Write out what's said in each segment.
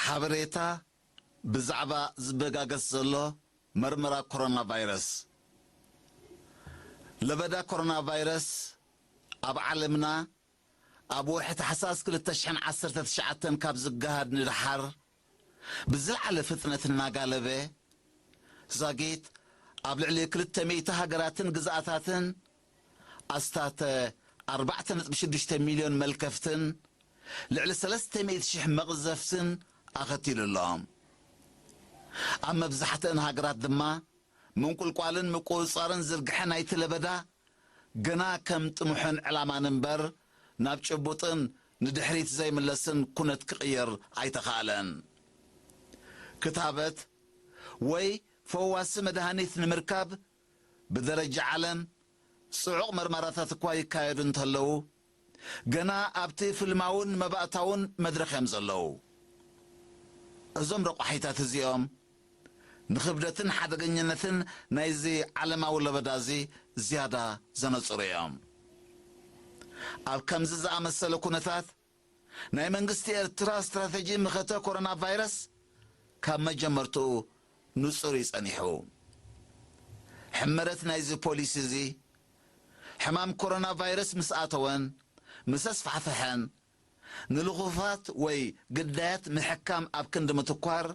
ሓበሬታ ብዛዕባ ዝበጋገስ ዘሎ መርመራ ኮሮና ቫይረስ። ለበዳ ኮሮና ቫይረስ ኣብ ዓለምና ኣብ ወርሒ ታሕሳስ ክልተ ሽሕን ዓሰርተ ትሽዓተን ካብ ዝገሃድ ንደሓር ብዝለዓለ ፍጥነት እናጋለበ፣ ዛጊት ኣብ ልዕሊ ክልተ ሚእቲ ሃገራትን ግዝኣታትን ኣስታት ኣርባዕተ ነጥቢ ሽዱሽተ ሚልዮን መልከፍትን ልዕሊ ሰለስተ ሚእቲ ሽሕ መቕዘፍትን ኣኸቲሉ ኣሎ። ኣብ መብዛሕትአን ሃገራት ድማ ምንቁልቋልን ምቁጽጻርን ዝርግሐ ናይቲ ለበዳ ገና ከም ጥሙሕን ዕላማን እምበር ናብ ጭቡጥን ንድሕሪት ዘይምለስን ኩነት ክቕየር ኣይተኻእለን። ክታበት ወይ ፈዋሲ መድሃኒት ንምርካብ ብደረጃ ዓለም ጽዑቕ መርመራታት እኳ ይካየዱ እንተለዉ፣ ገና ኣብቲ ፍልማውን መባእታውን መድረኽ እዮም ዘለዉ። እዞም ረቋሒታት እዚኦም ንኽብደትን ሓደገኛነትን ናይዚ ዓለማዊ ለበዳ እዚ ዝያዳ ዘነጽሩ እዮም። ኣብ ከምዚ ዝኣመሰለ ኩነታት፣ ናይ መንግስቲ ኤርትራ ስትራተጂ መኸተ ኮሮና ቫይረስ ካብ መጀመርትኡ ንጹር እዩ ጸኒሑ። ሕመረት ናይዚ ፖሊሲ እዚ፣ ሕማም ኮሮና ቫይረስ ምስ ኣተወን ምስ ኣስፋሕፍሐን፣ ንልኹፋት ወይ ግዳያት ምሕካም ኣብ ክንዲ ምትኳር፣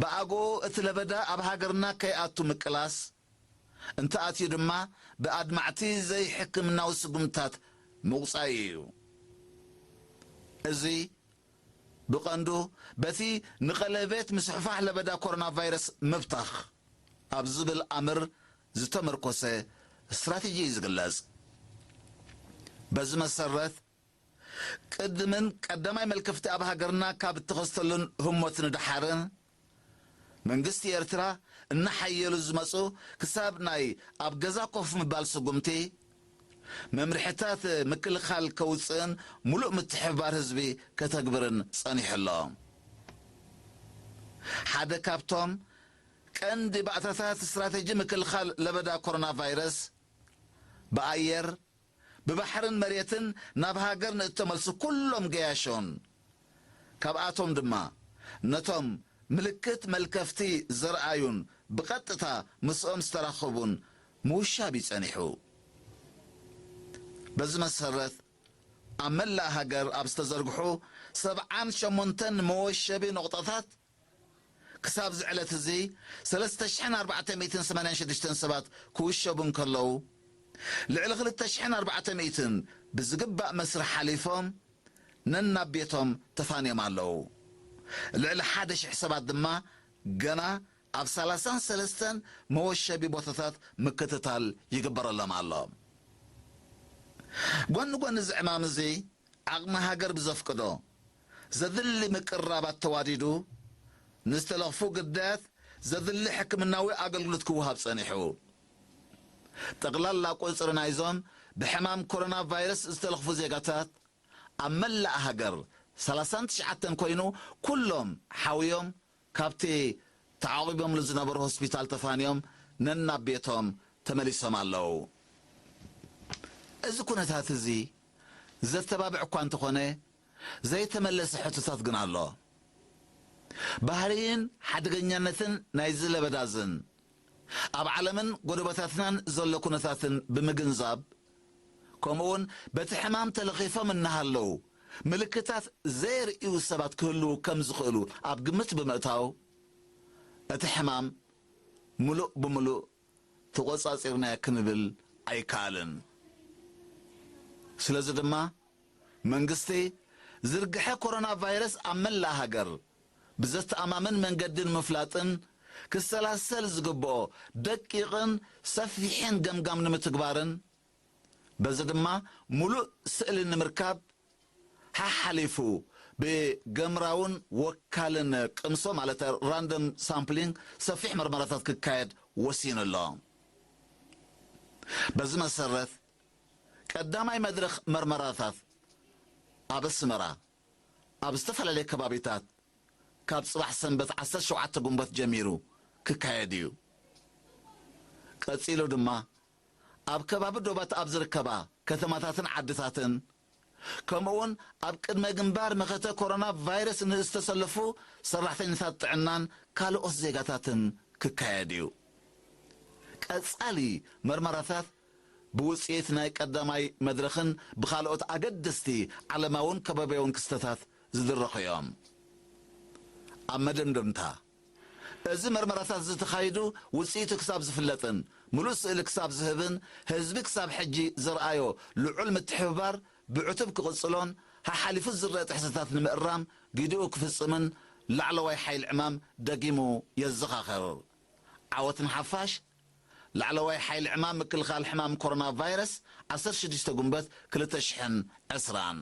ብኣግኡ እቲ ለበዳ ኣብ ሃገርና ከይኣቱ ምቅላስ፣ እንተኣትዩ ድማ ብኣድማዕቲ ዘይሕክምናዊ ስጉምትታት ምቑጻዩ እዩ። እዚ ብቐንዱ በቲ ንቐለቤት ምስሕፋሕ ለበዳ ኮሮና ቫይረስ ምብታኽ ኣብ ዝብል ኣምር ዝተመርኮሰ ስትራተጂ እዩ ዝግለጽ። በዚ መሰረት፣ ቅድምን ቀዳማይ መልከፍቲ ኣብ ሃገርና ካብ እተኸስተሉን ህሞት ንደሓርን፣ መንግስቲ ኤርትራ እናሓየሉ ዝመጹ ክሳብ ናይ ኣብ ገዛ ኮፍ ምባል ስጉምቲ፣ መምርሕታት ምክልኻል ከውጽእን ምሉእ ምትሕብባር ህዝቢ ከተግብርን ጸኒሑ ኣሎ። ሓደ ካብቶም ቀንዲ ባእታታት ስትራተጂ ምክልኻል ለበዳ ኮሮና ቫይረስ፣ ብኣየር፣ ብባሕርን መሬትን ናብ ሃገር ንእተመልሱ ኩሎም ገያሾን፣ ካብኣቶም ድማ ነቶም ምልክት መልከፍቲ ዘርኣዩን ብቐጥታ ምስኦም ዝተራኸቡን ምውሻብ እዩ ጸኒሑ። በዚ መሰረት፣ ኣብ መላእ ሃገር ኣብ ዝተዘርግሑ ሰብዓን ሸሞንተን መወሸቢ ነቑጣታት፣ ክሳብ እዚ ዕለት እዚ ሰለስተ ሽሕን ኣርባዕተ ሚእትን ሰማንያን ሽዱሽተን ሰባት ክውሸቡ እንከለዉ፣ ልዕሊ ክልተ ሽሕን ኣርባዕተ ሚእትን ብዝግባእ መስርሕ ሓሊፎም ነናብ ቤቶም ተፋንዮም ኣለዉ። ልዕሊ ሓደ ሽሕ ሰባት ድማ ገና ኣብ ሰላሳን ሰለስተን መወሸቢ ቦታታት ምክትታል ይግበረሎም ኣሎ። ጎኒ ጎኒ እዚ ዕማም እዚ፣ ዓቕሚ ሃገር ብዘፍቅዶ፣ ዘድሊ ምቅርራባት ተዋዲዱ፣ ንዝተለኽፉ ግዳያት ዘድሊ ሕክምናዊ ኣገልግሎት ክወሃብ ጸኒሑ። ጠቕላላ ቁጽሪ ናይዞም ብሕማም ኮሮና ቫይረስ ዝተለኽፉ ዜጋታት ኣብ መላእ ሃገር ሰላሳን ትሽዓተን ኮይኑ፣ ኩሎም ሓውዮም ካብቲ ተዓቑቦምሉ ዝነበሩ ሆስፒታል ተፋንዮም ነናብ ቤቶም ተመሊሶም ኣለዉ። እዚ ኩነታት እዚ ዘተባብዕ እኳ እንተኾነ፣ ዘይተመለሰ ሕቶታት ግን ኣሎ። ባህርይን ሓደገኛነትን ናይዚ ለበዳዝን ኣብ ዓለምን ጎደቦታትናን ዘሎ ኩነታትን ብምግንዛብ፣ ከምኡውን በቲ ሕማም ተለኺፎም እናሃለዉ ምልክታት ዘየርእዩ ሰባት ክህልዉ ከም ዝኽእሉ ኣብ ግምት ብምእታው፣ እቲ ሕማም ምሉእ ብምሉእ ተቖጻጺርናዮ ክንብል ኣይከኣልን። ስለዚ ድማ መንግስቲ ዝርግሐ ኮሮና ቫይረስ ኣብ መላእ ሃገር ብዘተኣማምን መንገዲ ንምፍላጥን ክሰላሰል ዝግብኦ ደቂቕን ሰፊሕን ገምጋም ንምትግባርን በዚ ድማ ምሉእ ስእሊ ንምርካብ ሓሓሊፉ ብገምራውን ወካልን ቅምሶ ማለት ራንደም ሳምፕሊንግ ሰፊሕ መርመራታት ክካየድ ወሲኑ ኣሎ። በዚ መሰረት ቀዳማይ መድረኽ መርመራታት ኣብ ኣስመራ ኣብ ዝተፈላለየ ከባቢታት ካብ ጽባሕ ሰንበት ዓሰርተ ሸውዓተ ግንቦት ጀሚሩ ክካየድ እዩ። ቀጺሉ ድማ ኣብ ከባቢ ዶባት ኣብ ዝርከባ ከተማታትን ዓድታትን ከምኡውን ኣብ ቅድመ ግንባር መኸተ ኮሮና ቫይረስ ንዝተሰለፉ ሰራሕተኛታት ጥዕናን ካልኦት ዜጋታትን ክካየድ እዩ። ቀጻሊ መርመራታት ብውጽኢት ናይ ቀዳማይ መድረኽን ብኻልኦት ኣገደስቲ ዓለማውን ከባብያውን ክስተታት ዝድረኹ እዮም። ኣብ መደምደምታ፣ እዚ መርመራታት ዝተኻይዱ ውጽኢቱ ክሳብ ዝፍለጥን ምሉእ ስእሊ ክሳብ ዝህብን ህዝቢ ክሳብ ሕጂ ዘርኣዮ ልዑል ምትሕብባር ብዕቱብ ክቕጽሎን ሓሓሊፉ ዝረአ ጥሕሰታት ንምእራም ግዲኡ ክፍጽምን ላዕለዋይ ሓይል ዕማም ደጊሙ የዘኻኸር። ዓወት ንሓፋሽ! ላዕለዋይ ሓይል ዕማም ምክልኻል ሕማም ኮሮና ቫይረስ፣ ዓሰርተ ሽዱሽተ ጉንበት ክልተ ሽሕን ዕስራን።